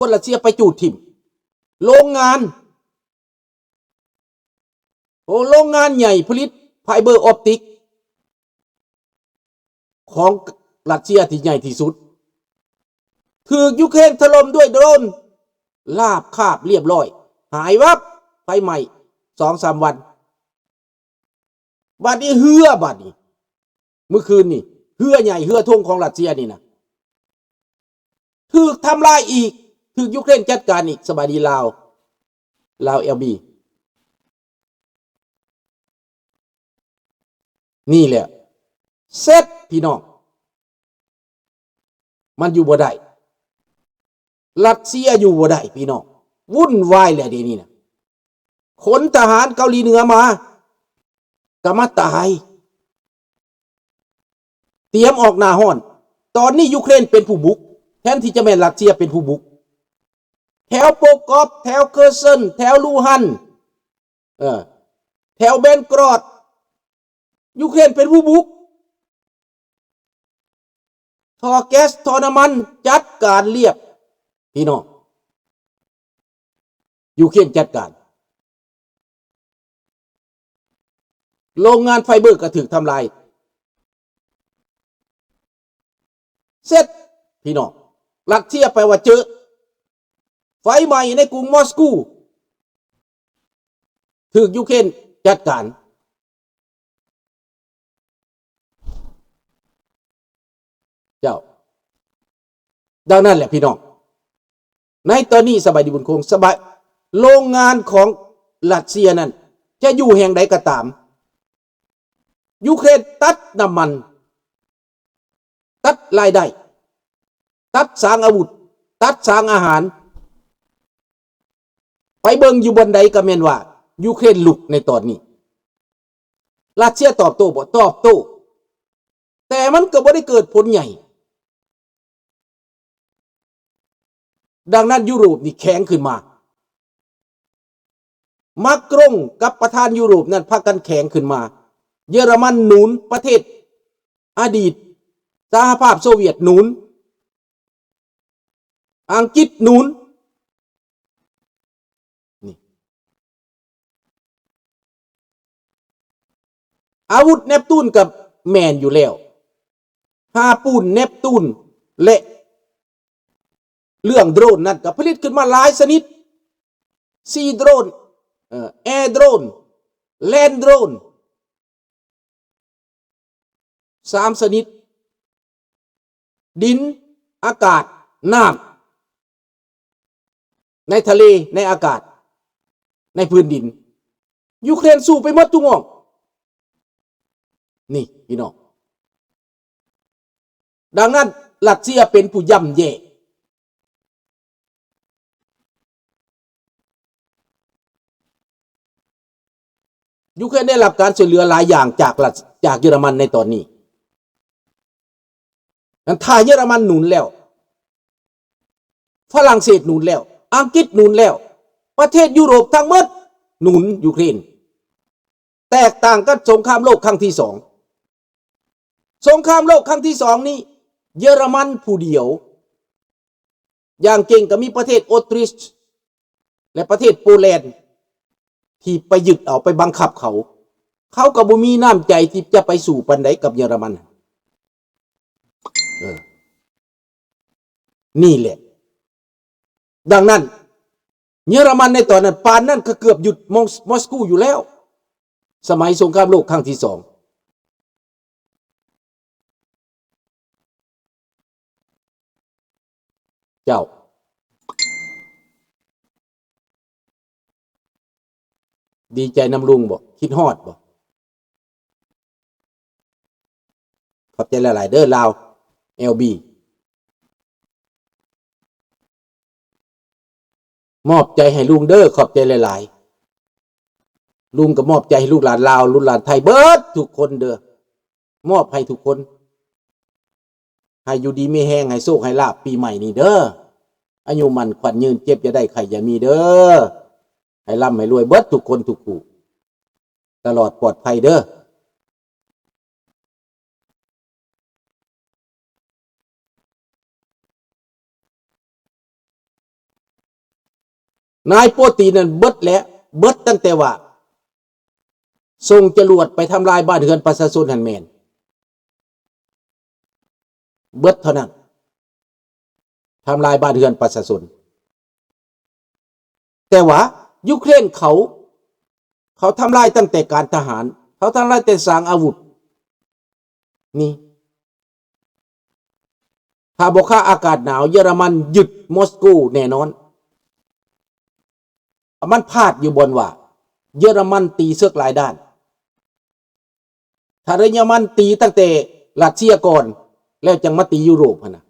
ຄົນຣັດເຊຍໄປຈູດຖິ້ມ. ໂລງງານ ໂອ້ ໂລງງານໃຫຍ່ຜະລິດໄຟເບີອອບຕິກຂອງຣັດເຊຍທີ່ໃຫຍ່ທີ່ສຸດ ຖືກຢູເຄຣນຖະຫຼົ່ມດ້ວຍໂດຣນ ລາບຄາບລຽບຮ້ອຍ ຫາຍວັບ ໄຟໄໝ້ສອງສາມວັນ. ບາດນີ້ເຮືອ ບາດນີ້ ມື້ຄືນນີ້ ເຮືອໃຫຍ່ ເຮືອທົງຂອງຣັດເຊຍນີ້ນະ ຖືກທຳລາຍອີກ ຖືກຢູເຄຣນຈັດການອີກ. ສະບາຍດີລາວ ລາວແອລບີ ນີ້ແຫຼະ ເຊັດພີ່ນ້ອງ ມັນຢູ່ບໍ່ໄດ້ ຣັດເຊຍຢູ່ບໍ່ໄດ້ພີ່ນ້ອງ ວຸ່ນວາຍແຫຼະດຽວນີ້ນະ. ຂົນທະຫານເກົາຫຼີເໜືອມາ ກໍມາຕາຍ ຕຽມອອກໜ້າຮ້ອນ. ຕອນນີ້ຢູເຄຣນເປັນຜູ້ບຸກ ແທນທີ່ຈະແມ່ນຣັດເຊຍເປັນຜູ້ບຸກ. ແຖວໂປກອບ ແຖວເຄີເຊິນ ແຖວລູຮັນ ເອີ ແຖວເບນກຣອດ ຢູເຄຣນເປັນຜູ້ບຸກ. ທໍ່ແກັສ ທໍ່ນ້ຳມັນ ຈັດການລຽບ ພີ່ນ້ອງ ຢູເຄຣນຈັດການ. ໂລງງານໄຟເບີກໍຖືກທຳລາຍ ເສັດ ພີ່ນ້ອງ. ຣັດເຊຍໄປວ່າເຈີ ໄຟໄໝ້ໃນກຸງມອສກູ ຖືກຢູເຄຣນຈັດການ. ເຈົ້າ ດັ່ງນັ້ນແຫຼະພີ່ນ້ອງ ໃນຕອນນີ້ ສະບາຍດີບຸນຄົງ ສະບາຍ ໂລງງານຂອງຣັດເຊຍນັ້ນ ຈະຢູ່ແຫ່ງໃດກໍຕາມ ຢູເຄຣນຕັດນ້ຳມັນ ຕັດລາຍໄດ້ ຕັດສາງອາວຸດ ຕັດສາງອາຫານ. ໄປເບິ່ງຢູ່ບ່ອນໃດກໍແມ່ນວ່າຢູເຄຣນລຸກໃນຕອນນີ້. ຣັດເຊຍຕອບໂຕ້ບໍ່? ຕອບໂຕ້ ແຕ່ມັນກໍບໍ່ໄດ້ເກີດຜົນໃຫຍ່. ດັ່ງນັ້ນ ຢູໂຣບນີ້ແຂງຂຶ້ນມາ. ມາກຣົງກັບປະທານຢູໂຣບນັ້ນພາກັນແຂງຂຶ້ນມາ. ເຢຍລະມັນໜູນ ປະເທດອະດີດສະຫະພາບໂຊວຽດໜູນ. ອັງກິດໜູນ ນີ້ ອາວຸດເນບຕູນກໍແມ່ນຢູ່ແລ້ວ. ຮາປູນ ເນບຕູນ ແລະ ເລື່ອງໂດຣນນັ້ນກໍຜະລິດຂຶ້ນມາຫຼາຍຊະນິດ ຊີໂດຣນ ເອີ ແອໂດຣນ ແລນໂດຣນ ສາມຊະນິດ ດິນ ອາກາດ ນ້ຳ ໃນທະເລ ໃນອາກາດ ໃນພື້ນດິນ. ຢູເຄຣນສູ້ໄປໝົດທຸກໝ່ອງ. ນີ້ພີ່ນ້ອງ ດັ່ງນັ້ນ ຣັດເຊຍເປັນຜູ້ຢ້ຳແຍ່. ຢູເຄຣນໄດ້ຮັບການຊ່ວຍເຫຼືອຫຼາຍຢ່າງຈາກລັດ ຈາກເຢຍລະມັນໃນຕອນນີ້. ນັ້ນ ຖ້າເຢຍລະມັນໜູນແລ້ວ, ຝຣັ່ງເສດໜູນແລ້ວ, ອັງກິດໜູນແລ້ວ, ປະເທດຢູໂຣບທັງໝົດໜູນຢູເຄຣນ. ແຕກຕ່າງກັບສົງຄາມໂລກຄັ້ງທີສອງ. ສົງຄາມໂລກຄັ້ງທີສອງນີ້ ເຢຍລະມັນຜູ້ດຽວ, ຢ່າງເກັ່ງກໍມີປະເທດອົດຕຣິຊ ແລະ ປະເທດໂປແລນ ທີ່ໄປຍຶດເອົາ, ໄປບັງຄັບເຂົາ. ເຂົາກໍບໍ່ມີນ້ຳໃຈທີ່ຈະໄປສູ້ປານໃດກັບເຢຍລະມັນ. ເອີ ນີ້ແຫຼະ. ດັ່ງນັ້ນ ເຢຍລະມັນໃນຕອນນັ້ນ ປານນັ້ນກໍເກືອບຍຶດມອສ ມອສກູຢູ່ແລ້ວ ສະໄໝສົງຄາມໂລກຄັ້ງທີສອງ. ເຈົ້າ ດີໃຈນຳລຸງບໍ່? ຄິດຮອດບໍ່? ຂອບໃຈຫຼາຍໆເດີ ລາວ ແອລບີ. ມອບໃຈໃຫ້ລຸງເດີ ຂອບໃຈຫຼາຍໆ. ລຸງກໍມອບໃຈໃຫ້ລູກຫຼານລາວ ລູກຫຼານໄທເບິດທຸກຄົນເດີ ມອບໃຫ້ທຸກຄົນ. ໃຫ້ຢູ່ດີມີແຮງ ໃຫ້ໂຊກໃຫ້ລາບປີໃໝ່ນີ້ເດີ ອາຍຸໝັ້ນຂວັນຍືນ ເຈັບຢ່າໄດ້ ໄຂ້ຢ່າມີເດີ ໃຫ້ລ່ຳໃຫ້ລວຍເບິດທຸກຄົນທຸກຄູ່ ຕະຫຼອດປອດໄພເດີ. ນາຍໂປຕີນນັ້ນເບິດແຫຼະ ເບິດຕັ້ງແຕ່ວ່າສົ່ງຈະຫຼວດໄປທຳລາຍບ້ານເຮືອນປະຊາຊົນຫັ້ນແມ່ນ ເບິດເທົ່ານັ້ນ ທຳລາຍບ້ານເຮືອນປະຊາຊົນ. ແຕ່ວ່າຢູເຄຣນເຂົາ ເຂົາທຳລາຍຕັ້ງແຕ່ການທະຫານ ເຂົາທຳລາຍແຕ່ສາງອາວຸດ ນີ້ ຖ້າບໍ່ຄາອາກາດໜາວ ເຢຍລະມັນຍຶດມອສໂກແນ່ນອນ. ມັນພາດຢູ່ບ່ອນວ່າ ເຢຍລະມັນຕີເສິກຫຼາຍດ້ານ. ຖ້າເຢຍລະມັນຕີຕັ້ງແຕ່ຣັດເຊຍກ່ອນ ແລ້ວຈັ່ງມາຕີຢູໂຣບຫັ້ນນະ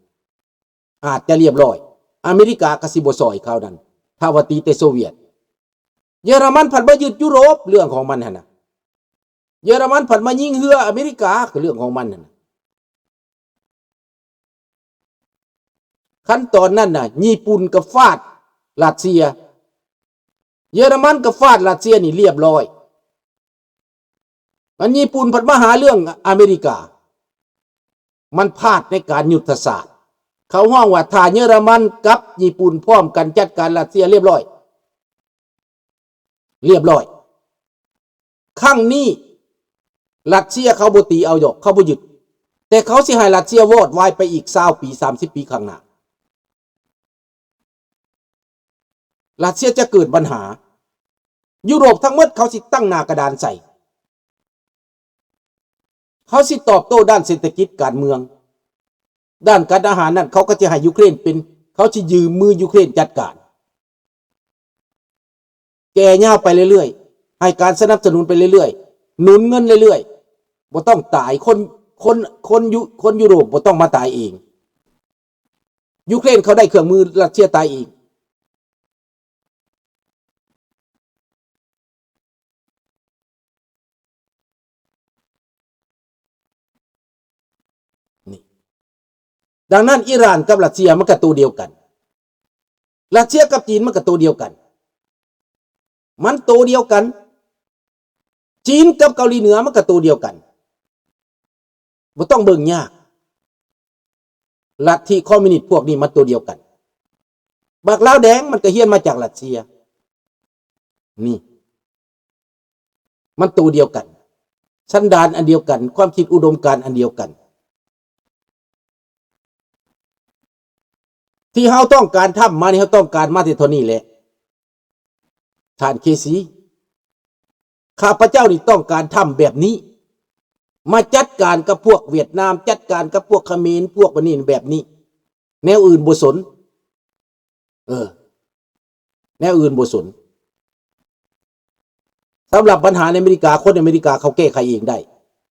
ອາດຈະລຽບຮ້ອຍ. ອາເມລິກາກໍຊິບໍ່ຊ່ອຍຄາວນັ້ນ ຖ້າວ່າຕີແຕ່ໂຊວຽດ. ເຢຍລະມັນພັດມາຍຶດຢູໂຣບ ເລື່ອງຂອງມັນຫັ້ນນະ. ເຢຍລະມັນພັດມາຍິງເຮືອອາເມລິກາ ກໍເລື່ອງຂອງມັນຫັ້ນນະ. ຄັນຕອນນັ້ນນະ ຍີ່ປຸ່ນກໍຟາດຣັດເຊຍ ເຢຍລະມັນກໍຟາດຣັດເຊຍ ນີ້ລຽບຮ້ອຍ. ອັນຍີ່ປຸ່ນພັດມາຫາເລື່ອງອາເມລິກາ ມັນພາດໃນການຍຸດທະສາດ. ເຂົາຮ້ອງວ່າ ຖ້າເຢຍລະມັນກັບຍີ່ປຸ່ນພ້ອມກັນຈັດການຣັດເຊຍລຽບຮ້ອຍ ລຽບຮ້ອຍ. ຄັ້ງນີ້ຣັດເຊຍເຂົາບໍ່ຕີເອົາດອກ ເຂົາບໍ່ຍຶດ ແຕ່ເຂົາຊິໃຫ້ຣັດເຊຍວອດວາຍໄປອີກຊາວປີ ສາມສິບປີຂ້າງໜ້າ. ຣັດເຊຍຈະເກີດບັນຫາ. ຢູໂຣບທັງໝົດເຂົາຊິຕັ້ງໜ້າກະດານໃສ່. ເຂົາຊິຕອບໂຕ້ດ້ານເສດຖະກິດການເມືອງ. ດ້ານການທະຫານນັ້ນ ເຂົາກໍຈະໃຫ້ຢູເຄຣນເປັນ ເຂົາຊິຢືມມືຢູເຄຣນຈັດການ. ແກ່ຍາວໄປເລື້ອຍໆ ໃຫ້ການສະໜັບສະໜູນໄປເລື້ອຍໆ ໜູນເງິນເລື້ອຍໆ ບໍ່ຕ້ອງຕາຍ. ຄົນ ຄົນ ຄົນຢູ ຄົນຢູໂຣບບໍ່ຕ້ອງມາຕາຍເອງ. ຢູເຄຣນເຂົາໄດ້ເຄື່ອງມື ຣັດເຊຍຕາຍເອງ. ນີ້ ດັ່ງນັ້ນ ອີຣານກັບຣັດເຊຍມັນກໍໂຕດຽວກັນ. ຣັດເຊຍກັບຈີນມັນກໍໂຕດຽວກັນ. ມັນໂຕດຽວກັນ. ຈີນກັບເກົາຫຼີເໜືອມັນກໍໂຕດຽວກັນ. ບໍ່ຕ້ອງເບິ່ງຍາກ. ລັດທິຄອມມິວນິດພວກນີ້ມັນໂຕດຽວກັນ. ບັກລາວແດງມັນກໍຮຽນມາຈາກຣັດເຊຍ. ນີ້ ມັນໂຕດຽວກັນ. ສັນດານອັນດຽວກັນ. ຄວາມຄິດອຸດົມການອັນດຽວກັນ. ທີ່ເຮົາຕ້ອງການທຳມານີ້ ເຮົາຕ້ອງການມາແຕ່ເທົ່ານີ້ແຫຼະ. ທ່ານເຄຊີ ຂ້າພະເຈົ້ານີ້ຕ້ອງການທຳແບບນີ້ ມາຈັດການກັບພວກຫວຽດນາມ, ຈັດການກັບພວກຂະເໝນ, ພວກອັນນີ້ແບບນີ້. ແນວອື່ນບໍ່ສົນ. ເອີ ແນວອື່ນບໍ່ສົນ. ສຳລັບບັນຫາໃນອາເມລິກາ, ຄົນອາເມລິກາເຂົາແກ້ໄຂເອງໄດ້.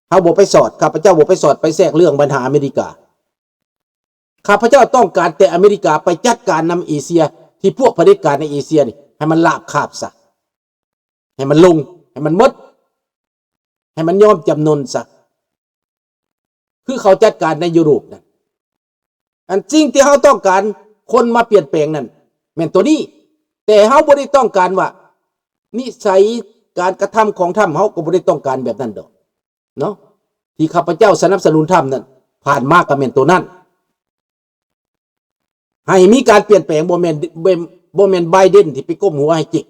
ເຮົາບໍ່ໄປສອດ, ຂ້າພະເຈົ້າບໍ່ໄປສອດໄປແຊກເລື່ອງບັນຫາອາເມລິກາ. ຂ້າພະເຈົ້າຕ້ອງການແຕ່ອາເມລິກາໄປຈັດການນຳເອເຊຍ ທີ່ພວກຜະເດັດການໃນເອເຊຍນີ້ ໃຫ້ມັນລາບຄາບຊະ, ໃຫ້ມັນລົງ, ໃຫ້ມັນໝົດ, ໃຫ້ມັນຍອມຈຳນົນຊະ ຄືເຂົາຈັດການໃນຢູໂຣບນັ້ນ. ອັນສິ່ງທີ່ເຮົາຕ້ອງການຄົນມາປ່ຽນແປງນັ້ນ ແມ່ນໂຕນີ້, ແຕ່ເຮົາບໍ່ໄດ້ຕ້ອງການວ່າ ນິໄສການກະທຳຂອງທຳ, ເຮົາກໍບໍ່ໄດ້ຕ້ອງການແບບນັ້ນດອກ. ເນາະ ທີ່ຂ້າພະເຈົ້າສະໜັບສະໜູນທຳນັ້ນ ຜ່ານມາກໍແມ່ນໂຕນັ້ນ, ໃຫ້ມີການປ່ຽນແປງ. ບໍ່ແມ່ນ ບໍ່ແມ່ນໄບເດັນທີ່ໄປກົ້ມຫົວໃຫ້ຈິກ,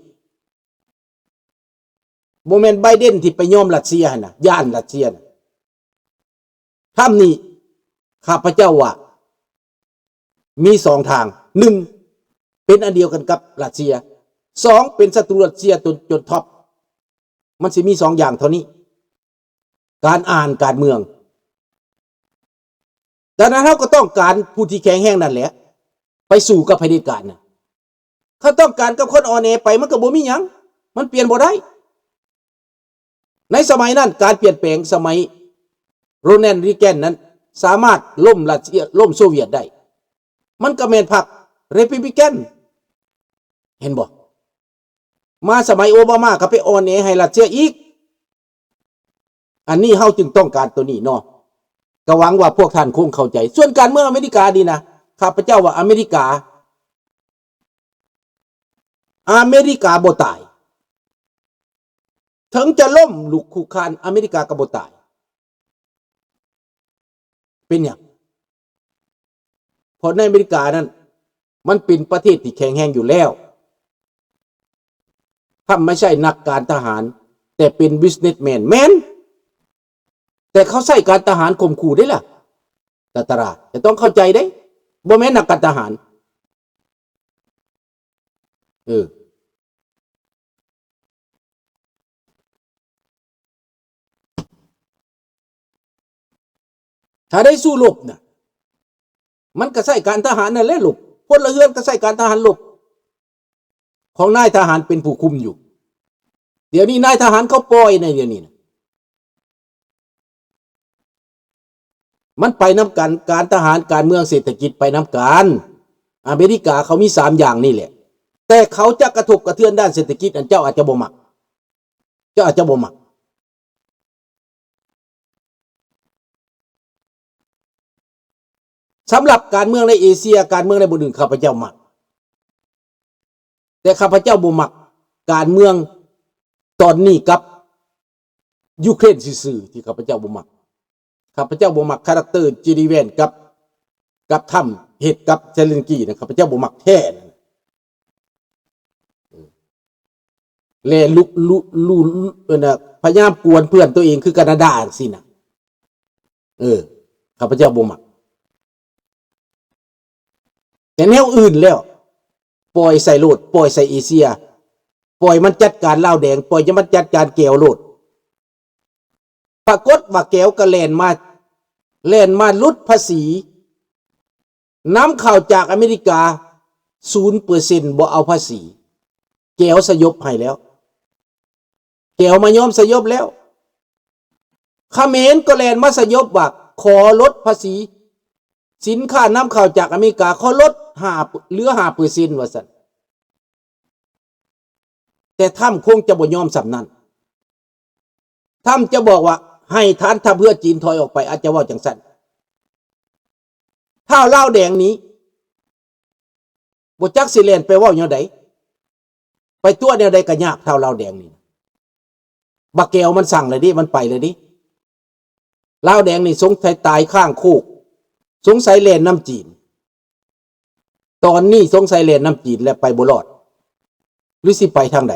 ບໍ່ແມ່ນໄບເດັນທີ່ໄປຍອມຣັດເຊຍຫັ້ນນະ, ຢ້ານຣັດເຊຍນະ. ທຳນີ້ ຂ້າພະເຈົ້າວ່າ ມີສອງທາງ, ໜຶ່ງ ເປັນອັນດຽວກັນກັບຣັດເຊຍ, ສອງ ເປັນສັດຕູຣັດເຊຍຈົນ ຈົນທັອບ. ມັນຊິມີສອງຢ່າງເທົ່ານີ້, ການອ່ານການເມືອງ. ດັ່ງນັ້ນ ເຮົາກໍຕ້ອງການຜູ້ທີ່ແຂງແຮງນັ້ນແຫຼະ ໄປສູ້ກັບຜະເດັດການນະ. ເຂົາຕ້ອງການກັບຄົນອ່ອນແອໄປ ມັນກໍບໍ່ມີຫຍັງ, ມັນປ່ຽນບໍ່ໄດ້. ໃນສະໄໝນັ້ນ ການປ່ຽນແປງສະໄໝໂຣນານ ເຣແກນນັ້ນ ສາມາດລົ້ມຣັດເຊຍ, ລົ້ມໂຊວຽດໄດ້. ມັນກໍແມ່ນພັກ Republican ເຫັນບໍ່? ມາສະໄໝໂອບາມາກໍໄປອ່ອນແອໃຫ້ຣັດເຊຍອີກ. ອັນນີ້ເຮົາຈຶ່ງຕ້ອງການໂຕນີ້ເນາະ, ກໍຫວັງວ່າພວກທ່ານຄົງເຂົ້າໃຈ. ສ່ວນການເມືອງອາເມລິການີ້ນະ, ຂ້າພະເຈົ້າວ່າອາເມລິກາ ອາເມລິກາບໍ່ຕາຍ. ເຖິງຈະລົ້ມລຸກຄຸກຄານ, ອາເມລິກາກໍບໍ່ຕາຍ. ເປັນຫຍັງ? ເພາະໃນອາເມລິການັ້ນ ມັນເປັນປະເທດທີ່ແຂງແຮງຢູ່ແລ້ວ. ำไม่ใช่นักการทหาร แต่เป็นบิสเนสแมน แม่น แต่เขาใช้การทหารข่มขู่เด้ล่ะ ตาตารา จะต้องเข้าใจเด้ บ่แม่นนักการทหาร เออ ถ้าได้สู้รบน่ะ มันก็ใช้การทหารนั่นแหละรบ พลเรือนก็ใช้การทหารรบ ของนายทหารเป็นผู้คุมอยู่ เดี๋ยวนี้นายทหารเขาปล่อยในเดี๋ยวนี้นะ มันไปนำกัน การทหาร การเมือง เศรษฐกิจไปนำกัน อเมริกาเขามีสามอย่างนี่แหละ แต่เขาจะกระทบกระเทือนด้านเศรษฐกิจ อันเจ้าอาจจะบ่มัก เจ้าอาจจะบ่มัก สำหรับการเมืองในเอเชีย การเมืองในบ่อนอื่น ข้าพเจ้ามัก แต่ข้าพเจ้าบ่มักการเมืองตอนนี้กับยูเครนซื่อๆ ที่ข้าพเจ้าบ่มัก ข้าพเจ้าบ่มักคาแรคเตอร์เจดีแวนกับ กับทรัมป์เฮ็ดกับเซเลนสกี้นะ ข้าพเจ้าบ่มักแท้นะ เออ และลุ ลุ ลุ ลุ เอิ้นน่ะ พยายามกวนเพื่อนตัวเองคือแคนาดาจั่งซี้นะ เออ ข้าพเจ้าบ่มัก แต่แนวอื่นแล้ว ปล่อยใส่โลด ปล่อยใส่เอเชีย ปล่อยมันจัดการลาวแดง ปล่อยมันจัดการแกวโลด ปรากฏว่าแกวก็แล่นมา แล่นมาลดภาษี นำเข้าจากอเมริกา ศูนย์เปอร์เซ็นต์ บ่เอาภาษี แกวสยบให้แล้ว แกวมายอมสยบแล้ว เขมรก็แล่นมาสยบว่า ขอลดภาษี สินค้านำเข้าจากอเมริกา ขอลดห้า เหลือห้าเปอร์เซ็นต์ ว่าซั่น แต่ทรัมป์คงจะบ่ยอมส่ำนั้น ทรัมป์จะบอกว่า ให้ฐานทัพเรือจีนถอยออกไป อาจจะเว้าจั่งซั่น ท้าวลาวแดงนี้ บ่จักสิแล่นไปเว้าแนวใด ไปตั๋วแนวใดก็ยาก ท้าวลาวแดงนี่ บักแกวมันสั่งเลยเด้ มันไปเลยเด้ ลาวแดงนี่สงสัยตายข้างโคก สงสัยแล่นนำจีน ตอนนี้สงสัยแล่นนำจีนแล้วไปบ่รอด หรือสิไปทางใด